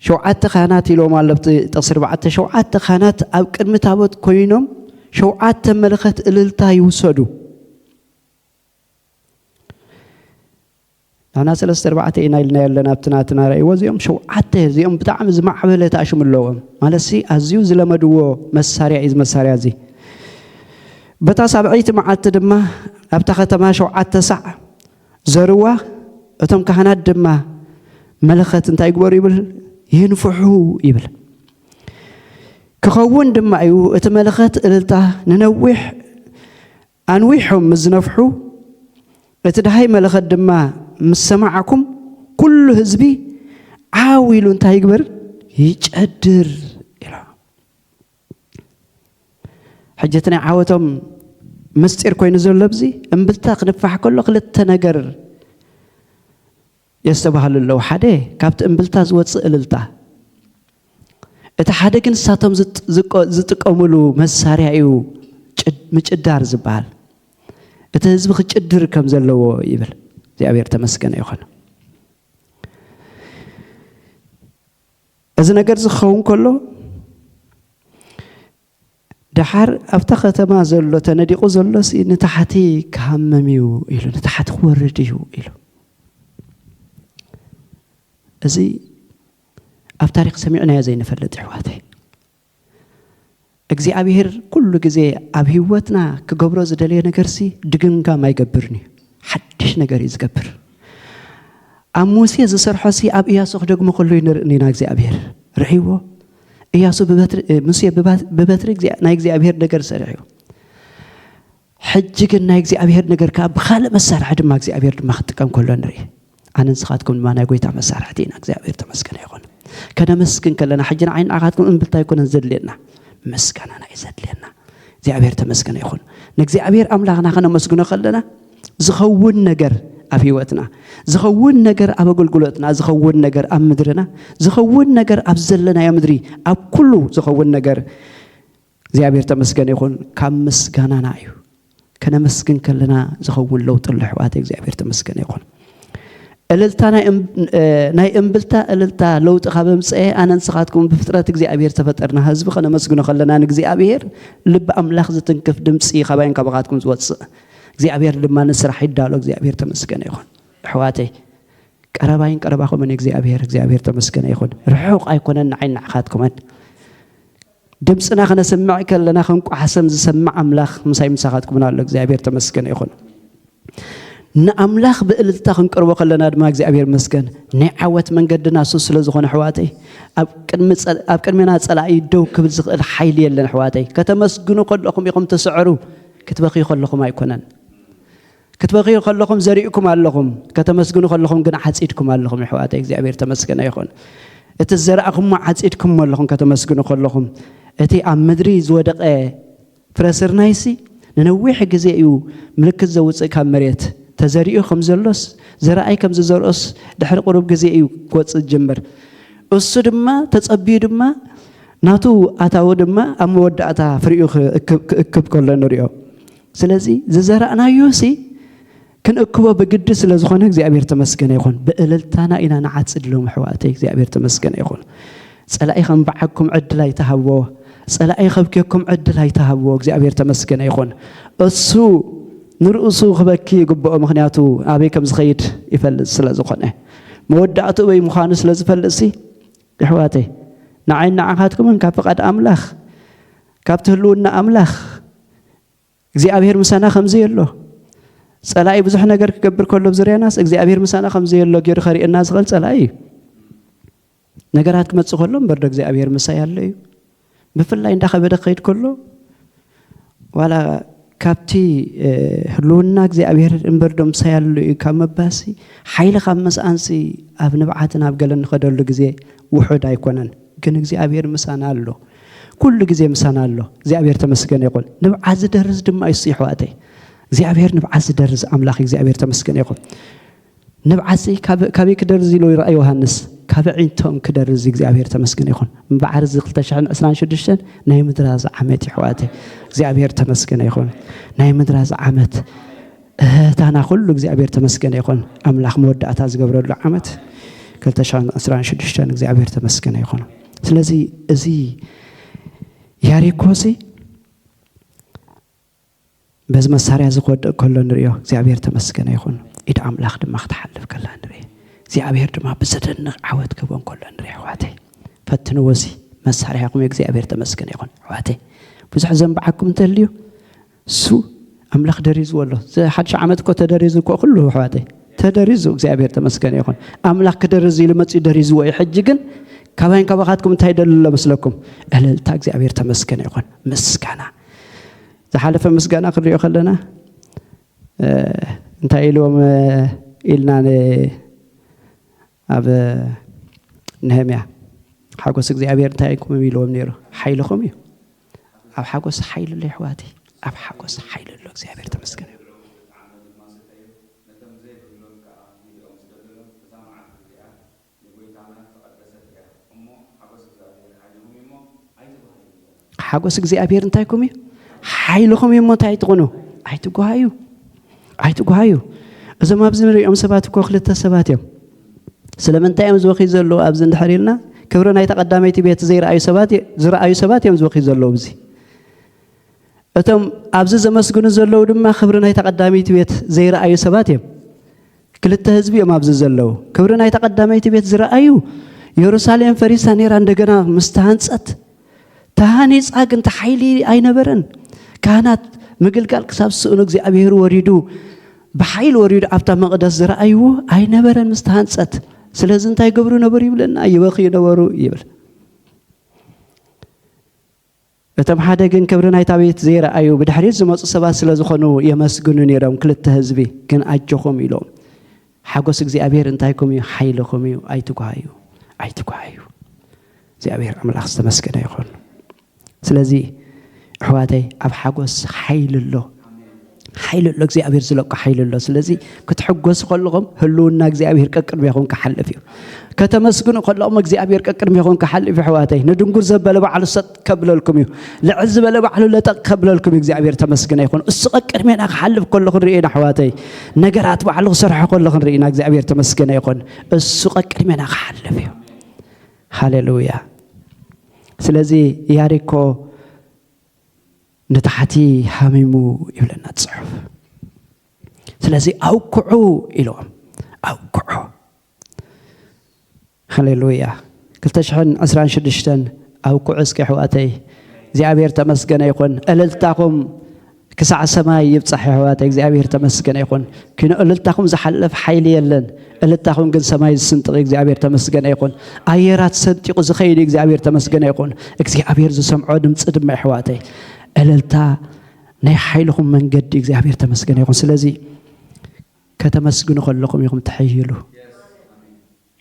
ሸውዓተ ካህናት ኢልዎም ኣሎ ኣብቲ ጥቕሲ ኣርባዕተ፣ ሸውዓተ ካህናት ኣብ ቅድሚ ታቦት ኮይኖም ሸውዓተ መለኸት እልልታ ይውሰዱ። ንሕና ሰለስተ ኣርባዕተ ኢና ኢልና ኣለና ኣብቲ ናትና ርእይዎ። እዚኦም ሸውዓተ፣ እዚኦም ብጣዕሚ ዝማዕበለ ተኣሽሙ ኣለዎም። ማለትሲ ኣዝዩ ዝለመድዎ መሳርያ እዩ፣ እዚ መሳርያ እዚ። በታ ሳብዐይቲ መዓልቲ ድማ ኣብታ ከተማ ሸውዓተ ሳዕ ዘርዋ፣ እቶም ካህናት ድማ መለኸት እንታይ ይግበሩ ይብል? ይንፍሑ ይብል። ክኸውን ድማ እዩ እቲ መለኸት እልልታ ንነዊሕ ኣንዊሖም ምስ ዝነፍሑ፣ እቲ ደሃይ መለኸት ድማ ምስ ሰማዕኩም፣ ኩሉ ህዝቢ ዓው ኢሉ እንታይ ይግበር? ይጨድር ኢሉ። ሕጂ እቲ ናይ ዓወቶም ምስጢር ኮይኑ ዘሎ ኣብዚ እምብልታ ክንፋሕ ከሎ ክልተ ነገር የስተባህሉ ኣለዉ። ሓደ ካብቲ እምብልታ ዝወፅእ እልልታ፣ እቲ ሓደ ግን ንሳቶም ዝጥ-፣ ዝቆ-፣ ዝጥቀሙሉ መሳርያ እዩ ጭድ-፣ ምጭዳር ዝበሃል። እቲ ህዝቢ ክጭድር ከም ዘለዎ ይብል። እግዚኣብሔር ተመስገነ ይኹን። እዚ ነገር ዝኸውን ከሎ፣ ደሓር ኣብታ ከተማ ዘሎ ተነዲቑ ዘሎሲ ንታሕቲ ክሃምም እዩ ኢሉ፣ ንታሕቲ ክወርድ እዩ ኢሉ። እዚ ኣብ ታሪኽ ሰሚዕናዮ ዘይንፈልጥ፣ ኣሕዋተይ። እግዚኣብሔር ኩሉ ግዜ ኣብ ህይወትና ክገብሮ ዝደለየ ነገርሲ ድግምጋም ኣይገብርን እዩ። ሓድሽ ነገር እዩ ዝገብር። ኣብ ሙሴ ዝሰርሖሲ ኣብ ኢያሱ ክደግሞ ከሎ ንርኢ ኢና። እግዚኣብሔር ርኢዎ። ኢያሱ ብበትሪ፣ እ፣ ሙሴ ብባ-፣ ብበትሪ እግዚኣብ-፣ ናይ እግዚኣብሔር ነገር ሰሪሑ። ሕጂ ግን ናይ እግዚኣብሔር ነገር ከኣ ብኻልእ መሳርሒ ድማ እግዚኣብሔር ድማ ክጥቀም ከሎ ንርኢ። ኣነ ንስኻትኩም ድማ ናይ ጎይታ መሳርሕቲ ኢና። እግዚኣብሔር ተመስገነ ይኹን። ከነመስግን ከለና፣ ሕጂ ንዓይ ንዓኻትኩም እምብልታ ኣይኮነን ዘድልየና፣ ምስጋናና እዩ ዘድልየና። እግዚኣብሔር ተመስገነ ይኹን። ንእግዚኣብሔር ኣምላኽና ከነመስግኖ ከለና፣ ዝኸውን ነገር ኣብ ህይወትና፣ ዝኸውን ነገር ኣብ ኣገልግሎትና፣ ዝኸውን ነገር ኣብ ምድርና፣ ዝኸውን ነገር ኣብ ዘለናዮ ምድሪ፣ ኣብ ኩሉ ዝኸውን ነገር እግዚኣብሔር ተመስገነ ይኹን፣ ካብ ምስጋናና እዩ። ከነመስግን ከለና ዝኸውን ለውጢ ኣሎ፣ ኣሕዋተይ። እግዚኣብሔር ተመስገነ ይኹን። እልልታ ናይ እም-፣ እ፣ ናይ እምብልታ እልልታ ለውጢ ካብ ኣምጽአ፣ ኣነ ንስኻትኩም ብፍጥረት እግዚኣብሔር ዝተፈጠርና ህዝቢ ከነመስግኖ ከለና፣ ንእግዚኣብሔር ልቢ ኣምላኽ ዝትንክፍ ድምጺ ካባይን ካባኻትኩም ዝወጽእ። እግዚኣብሔር ድማ ንስራሕ ይዳሎ። እግዚኣብሔር ተመስገነ ይኹን። ኣሕዋተይ፣ ቀረባይን ቀረባኹምን እግዚኣብሔር፣ እግዚኣብሔር ተመስገነ ይኹን። ርሑቕ ኣይኮነን ንዓይን ንዓኻትኩምን። ድምፅና ከነስምዕ ከለና ክንቋሕሰም ዝሰምዕ ኣምላኽ ምሳይ ምሳኻትኩምን ኣሎ። እግዚኣብሔር ተመስገነ ይኹን። ንኣምላኽ ብእልልታ ክንቀርቦ ከለና ድማ እግዚኣብሔር ይመስገን። ናይ ዓወት መንገድና እሱ ስለ ዝኾነ፣ ኣሕዋተይ፣ ኣብ ቅድሚ ፀ-፣ ኣብ ቅድሜና ፀላኢ ደው ክብል ዝኽእል ሓይሊ የለን። ኣሕዋተይ፣ ከተመስግኑ ከለኹም ኢኹም ትስዕሩ። ክትበኽዩ ከለኹም ኣይኮነን። ክትበኽዩ ከለኹም ዘሪእኩም ኣለኹም፣ ከተመስግኑ ከለኹም ግን ዓጺድኩም ኣለኹም። የሕዋተይ እግዚኣብሔር ተመስገነ ይኹን። እቲ ዘራእኹሞ ዓጺድኩሞ ኣለኹም ከተመስግኑ ከለኹም። እቲ ኣብ ምድሪ ዝወደቐ ፍረ ስርናይሲ ንነዊሕ ግዜ እዩ ምልክት ዘውፅእ ካብ መሬት ተዘሪኡ ከም ዘሎስ ዘርኣይ ከም ዝዘርኦስ ድሕሪ ቁሩብ ግዜ እዩ ክወፅእ ዝጅምር። እሱ ድማ ተጸቢዩ ድማ ናቱ ኣታዊ ድማ ኣብ መወዳእታ ፍሪኡ ክእክብ ከሎ ንሪኦ። ስለዚ ዝዘራእናዮ ሲ ክንእክቦ ብግዲ ስለ ዝኾነ እግዚኣብሔር ተመስገነ ይኹን። ብእልልታና ኢና ንዓጽድ ሎም ኣሕዋተይ እግዚኣብሔር ተመስገነ ይኹን። ጸላኢ ከም በዓኩም ዕድል ኣይተሃብዎ። ጸላኢ ከብክየኩም ዕድል ኣይተሃብዎ። እግዚኣብሔር ተመስገነ ይኹን። እሱ ንርእሱ ክበኪ ይግብኦ፣ ምኽንያቱ ኣበይ ከም ዝኸይድ ይፈልጥ ስለ ዝኾነ። መወዳእቱ እበይ ምዃኑ ስለ ዝፈልጥ ሲ ኣሕዋተይ ንዓይ ንዓኻትኩምን ካብ ፍቓድ ኣምላኽ ካብቲ ህልውና ኣምላኽ እግዚኣብሔር ምሳና ከም ዘየሎ፣ ጸላኢ ብዙሕ ነገር ክገብር ከሎ ኣብ ዙርያናስ እግዚኣብሔር ምሳና ከም ዘየሎ ገይሩ ከርእየና ዝኽእል ጸላኢ እዩ። ነገራት ክመጽእ ከሎ እምበር ዶ እግዚኣብሔር ምሳይ ኣሎ እዩ? ብፍላይ እንዳኸበደ ክኸይድ ከሎ ዋላ ካብቲ ህልውና እግዚኣብሔር እምበር ዶ ምሳይ ኣሎ እዩ ካብ መባሲ ሓይሊ ካብ መስኣንሲ ኣብ ንብዓትን ኣብ ገለን ንኸደሉ ግዜ ውሑድ ኣይኮነን። ግን እግዚኣብሔር ምሳና ኣሎ። ኩሉ ግዜ ምሳና ኣሎ። እግዚኣብሔር ተመስገነ ይኹን። ንብዓት ዝደርዝ ድማ እሱ ይሕዋተይ። እግዚኣብሔር ንብዓት ዝደርዝ ኣምላኽ እግዚኣብሔር ተመስገነ ይኹን። ንብዓት ካበይ ክደርዝ ኢሉ ይረኣ ዮሃንስ? ካብ ኣዒንቶም ክደርዝ እግዚኣብሔር ተመስገነ ይኹን። እምበዓር እዚ ክልተ ሽሕን ዕስራን ሽዱሽተን ናይ ምድራዝ ዓመት ይሕዋተይ። እግዚኣብሔር ተመስገነ ይኹን። ናይ ምድራዝ ዓመት እህታና ኩሉ እግዚኣብሔር ተመስገነ ይኹን። ኣምላኽ መወዳእታ ዝገብረሉ ዓመት ክልተ ሽሕን ዕስራን ሽዱሽተን እግዚኣብሔር ተመስገነ ይኹን። ስለዚ እዚ ያሪኮ እዚ በዚ መሳርያ እዚ ክወድቕ ከሎ ንሪኦ እግዚኣብሔር ተመስገነ ይኹን። ኢድ ኣምላኽ ድማ ክትሓልፍ ከላ ንርኢ። እግዚኣብሔር ድማ ብዘደንቕ ዓወት ክህቦ ከሎ ንርኢ ኣሕዋተይ። ፈትንዎ እዚ መሳርያኹም እግዚኣብሔር ተመስገነ ይኹን ኣሕዋተይ። ብዙሕ ዘንብዓኩም እንተልዩ እሱ ኣምላኽ ደሪዝዎ ኣሎ። እዚ ሓድሽ ዓመት እኮ ተደሪዙ እኮ ኩሉ ኣሕዋተይ ተደሪዙ እግዚኣብሔር ተመስገነ ይኹን። ኣምላኽ ክደርዝ ኢሉ መጺኡ ደሪዝዎ እዩ። ሕጂ ግን ካባይን ካባኻትኩም እንታይ ደሊ ኣሎ መስለኩም? እልልታ እግዚኣብሔር ተመስገነ ይኹን። ምስጋና ዝሓለፈ ምስጋና ክንሪኦ ከለና እንታይ ኢልዎም ኢልና ኣብ ነህምያ ሓጎስ እግዚኣብሔር እንታይ ኢልኩም ኢልዎም ነይሩ? ሓይልኹም እዩ። ኣብ ሓጎስ ሓይሊ ኣሎ ይሕዋቲ፣ ኣብ ሓጎስ ሓይሊ ኣሎ። እግዚኣብሔር ተመስገን እዩ። ሓጎስ እግዚኣብሔር እንታይ ኩም እዩ? ሓይልኹም እዩ። እሞ እንታይ ትኹኑ? ኣይትጓሃዩ፣ ኣይትጓሃዩ። እዞም ኣብዚ ንሪኦም ሰባት እኮ ክልተ ሰባት እዮም። ስለምንታይ እዮም ዝበኽዩ ዘለዉ ኣብዚ እንድሕር ኢልና፣ ክብሪ ናይታ ቀዳመይቲ ቤት ዘይረኣዩ ሰባት፣ ዝረኣዩ ሰባት እዮም ዝበኽዩ ዘለዉ። እዚ እቶም ኣብዚ ዘመስግኑ ዘለዉ ድማ ክብሪ ናይታ ቀዳመይቲ ቤት ዘይረኣዩ ሰባት እዮም። ክልተ ህዝቢ እዮም ኣብዚ ዘለዉ። ክብሪ ናይታ ቀዳመይቲ ቤት ዝረኣዩ፣ የሩሳሌም ፈሪሳ ነይራ፣ እንደገና ምስ ተሃንጸት ተሃኒጻ፣ ግን እቲ ሓይሊ ኣይነበረን። ካህናት ምግልጋል ክሳብ ዝስእኑ እግዚኣብሔር ወሪዱ፣ ብሓይሊ ወሪዱ ኣብታ መቕደስ ዝረኣይዎ ኣይነበረን ምስ ተሃንጸት። ስለዚ እንታይ ይገብሩ ነበሩ ይብለና? ይበኽዩ ነበሩ ይብል። እቶም ሓደ ግን ክብሪ ናይታ ቤት ዘይረኣዩ ብድሕሪት ዝመጹ ሰባት ስለ ዝኾኑ የመስግኑ ነይሮም። ክልተ ህዝቢ ግን ኣጆኹም ኢሎም፣ ሓጎስ እግዚኣብሔር እንታይ ኩም እዩ? ሓይልኹም እዩ። ኣይትጓሃዩ፣ ኣይትጓሃዩ። እግዚኣብሔር ኣምላኽ ዝተመስገነ ይኹን። ስለዚ ኣሕዋተይ ኣብ ሓጎስ ሓይሊ ኣሎ፣ ሓይሊ ኣሎ፣ እግዚኣብሔር ዝለቆ ሓይሊ ኣሎ። ስለዚ ክትሕጎሱ ከለኹም ህልውና እግዚኣብሔር ቀቅድሜኹም ክሓልፍ እዩ። ከተመስግኑ ከለኹም እግዚኣብሔር ቀቅድሜኹም ክሓልፍ እዩ። ኣሕዋተይ ንድንጉር ዘበለ ባዕሉ ሰጥ ከብለልኩም እዩ። ልዕል ዝበለ ባዕሉ ለጠቕ ከብለልኩም እዩ። እግዚኣብሔር ተመስገነ ይኹን። እሱ ቀቅድሜና ክሓልፍ ከሎ ክንርኢ ኢና ኣሕዋተይ። ነገራት ባዕሉ ክሰርሖ ከሎ ክንርኢ ኢና። እግዚኣብሔር ተመስገነ ይኹን። እሱ ቀቅድሜና ክሓልፍ እዩ። ሃሌሉያ። ስለዚ ያሪኮ ንታሕቲ ሃሚሙ ይብለና እቲ ጽሑፍ። ስለዚ ኣውክዑ ኢልዎም፣ ኣውክዑ። ሃሌሉያ። ክልተ ሽሕን ዕስራን ሽዱሽተን ኣውክዑ እስኪ ኣሕዋተይ። እግዚኣብሔር ተመስገነ ይኹን። እልልታኹም ክሳዕ ሰማይ ይብጻሕ ኣሕዋተይ። እግዚኣብሔር ተመስገነ ይኹን። ኪኖ እልልታኹም ዝሓልፍ ሓይሊ የለን። እልልታኹም ግን ሰማይ ዝስንጥቕ እዩ። እግዚኣብሔር ተመስገነ ይኹን። ኣየራት ሰንጢቑ ዝኸይድ እዩ። እግዚኣብሔር ተመስገነ ይኹን። እግዚኣብሔር ዝሰምዖ ድምፂ ድማ ኣሕዋተይ እልልታ ናይ ሓይልኹም መንገዲ እግዚኣብሔር ተመስገነ ይኹን። ስለዚ ከተመስግኑ ከለኹም ኢኹም ትሕይሉ።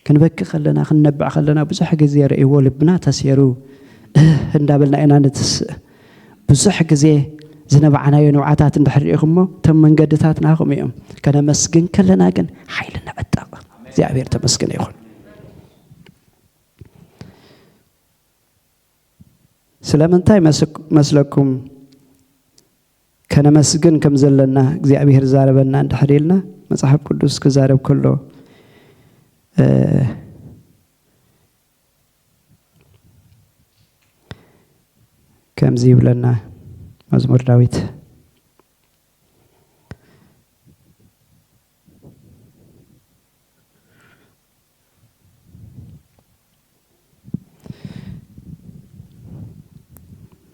ክንበኪ ከለና፣ ክንነብዕ ከለና ብዙሕ ግዜ ርእይዎ ልብና ተሴሩ እህ እንዳበልና ኢና ንትስእ። ብዙሕ ግዜ ዝነባዕናዮ ንብዓታት እንድሕር ርኢኹሞ፣ እቶም መንገድታት ናኹም እዮም። ከነመስግን ከለና ግን ሓይሊ ንዕጠቕ። እግዚኣብሔር ተመስገነ ይኹን። ስለምንታይ መስክ-፣ መስለኩም ከነመስግን ከም ዘለና እግዚኣብሔር ዛረበና እንድሕር ኢልና፣ መጽሓፍ ቅዱስ ክዛረብ ከሎ፣ እ፣ ከምዚ ይብለና መዝሙር ዳዊት።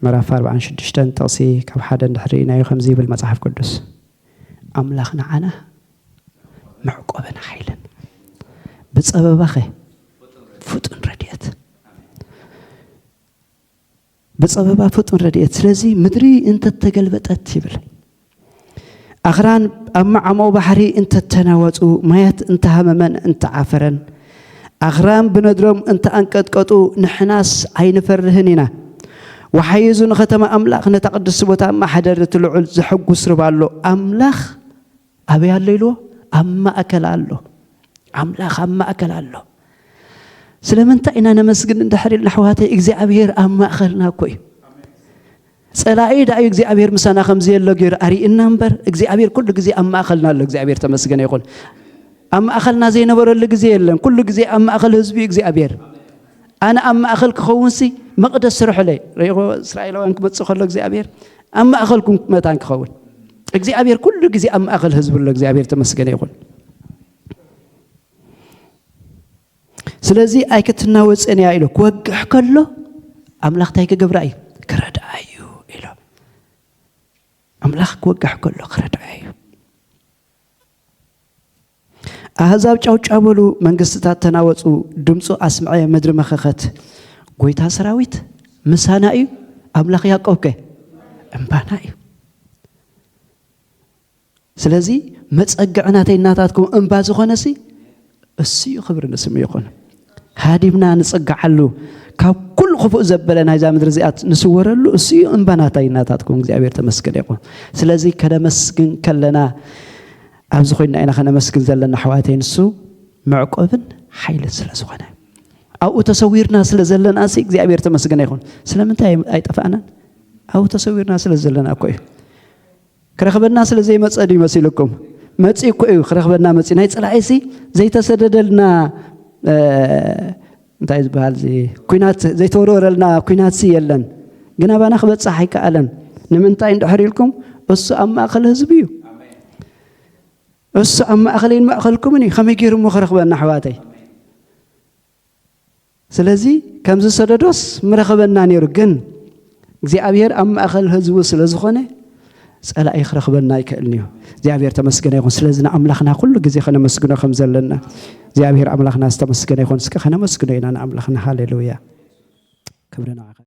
ምዕራፍ ኣርባዓን ሽዱሽተን ጥቕሲ ካብ ሓደ እንድሕር ርኢናዮ ከምዚ ይብል መጽሓፍ ቅዱስ፣ ኣምላኽ ንዓና መዕቆብን ሓይልን፣ ብጸበባኸ ፍጡን ረድኤት። ብጸበባ ፍጡን ረድኤት። ስለዚ ምድሪ እንተተገልበጠት ይብል፣ ኣኽራን ኣብ መዓሙቕ ባሕሪ እንተተናወጹ፣ ማያት እንተሃመመን እንተዓፈረን፣ ኣኽራን ብነድሮም እንተኣንቀጥቀጡ፣ ንሕናስ ኣይንፈርህን ኢና። ወሓይዙ ንኸተማ ኣምላኽ፣ ነታ ቅድስቲ ቦታ መሓደር እቲ ልዑል ዘሐጉስ ርባ ኣሎ። ኣምላኽ ኣበይ ኣሎ ኢልዎ? ኣብ ማእከል ኣሎ። ኣምላኽ ኣብ ማእከል ኣሎ። ስለምንታይ ኢና ነመስግን እንድሕር ኢልና ኣሕዋተይ? እግዚኣብሔር ኣብ ማእከልና እኮ እዩ። ጸላኢ ደኣ እዩ እግዚኣብሔር ምሳና ከም ዘየሎ ገይሩ ኣርእየና እምበር፣ እግዚኣብሔር ኩሉ ግዜ ኣብ ማእከልና ኣሎ። እግዚኣብሔር ተመስገነ ይኹን። ኣብ ማእከልና ዘይነበረሉ ግዜ የለን። ኩሉ ግዜ ኣብ ማእከል ህዝቢ እዩ እግዚኣብሔር። ኣነ ኣብ ማእከል ክኸውንሲ መቕደስ ስርሑለይ። ርኢኹ እስራኤላውያን ክመጽእ ከሎ እግዚኣብሔር ኣብ ማእከልኩም መታን ክኸውን። እግዚኣብሔር ኩሉ ግዜ ኣብ ማእከል ህዝቡ ኣሎ። እግዚኣብሔር ተመስገነ ይኹን። ስለዚ ኣይክትናወጽን እያ ኢሉ ክወግሕ ከሎ ኣምላኽ እንታይ ክገብራ እዩ? ክረድኣ እዩ ኢሉ። ኣምላኽ ክወግሕ ከሎ ክረድኣ እዩ። ኣህዛብ ጫውጫው በሉ፣ መንግስትታት ተናወጹ፣ ድምፁ ኣስምዐ፣ ምድሪ መኸኸት። ጎይታ ሰራዊት ምሳና እዩ፣ ኣምላኽ ያዕቆብ ከ እምባና እዩ። ስለዚ መጸግዒ ናተይ ናታትኩም እምባ ዝኾነሲ እሱ እዩ፣ ክብሪ ንስሙ ይኹን። ሃዲምና ንጽግዓሉ፣ ካብ ኩሉ ክፉእ ዘበለ ናይዛ ምድሪ እዚኣ ንስወረሉ እሱ እዩ እምባ ናተይ ናታትኩም። እግዚኣብሔር ተመስገን ይኹን። ስለዚ ከነመስግን ከለና ኣብዚ ኮይንና ኢና ከነመስግን ዘለና ኣሕዋተይ፣ ንሱ መዕቆብን ሓይልን ስለ ዝኾነ። ኣብኡ ተሰዊርና ስለ ዘለና ሲ እግዚኣብሔር ተመስገነ ይኹን። ስለምንታይ ኣይጠፋእናን? ኣብኡ ተሰዊርና ስለ ዘለና እኮ እዩ። ክረኽበና ስለ ዘይመጸ ድዩ መሲልኩም? መጺኡ እኮ እዩ ክረኽበና መጺኡ። ናይ ጸላኢ ሲ ዘይተሰደደልና፣ እ፣ እንታይ ዝበሃል እዚ ኲናት ዘይተወርወረልና ኲናት ሲ የለን። ግን ኣባና ክበጽሕ ኣይከኣለን። ንምንታይ እንድሕር ኢልኩም? እሱ ኣብ ማእከል ህዝቢ እዩ። እሱ ኣብ ማእከለይን ማእከልኩምን እዩ። ከመይ ገይሩ እሞ ክረኽበና ኣሕዋተይ? ስለዚ ከም ዝሰደዶስ ምረኸበና ነይሩ። ግን እግዚኣብሔር ኣብ ማእከል ህዝቡ ስለ ዝኾነ ጸላኢ ክረኽበና ኣይክእልን እዩ። እግዚኣብሔር ተመስገነ ይኹን። ስለዚ ንኣምላኽና ኩሉ ግዜ ከነመስግኖ ከም ዘለና እግዚኣብሔር ኣምላኽና ዝተመስገነ ይኹን። እስከ ከነመስግኖ ኢና ንኣምላኽና። ሃሌሉያ። ክብሪ ንዓኻ።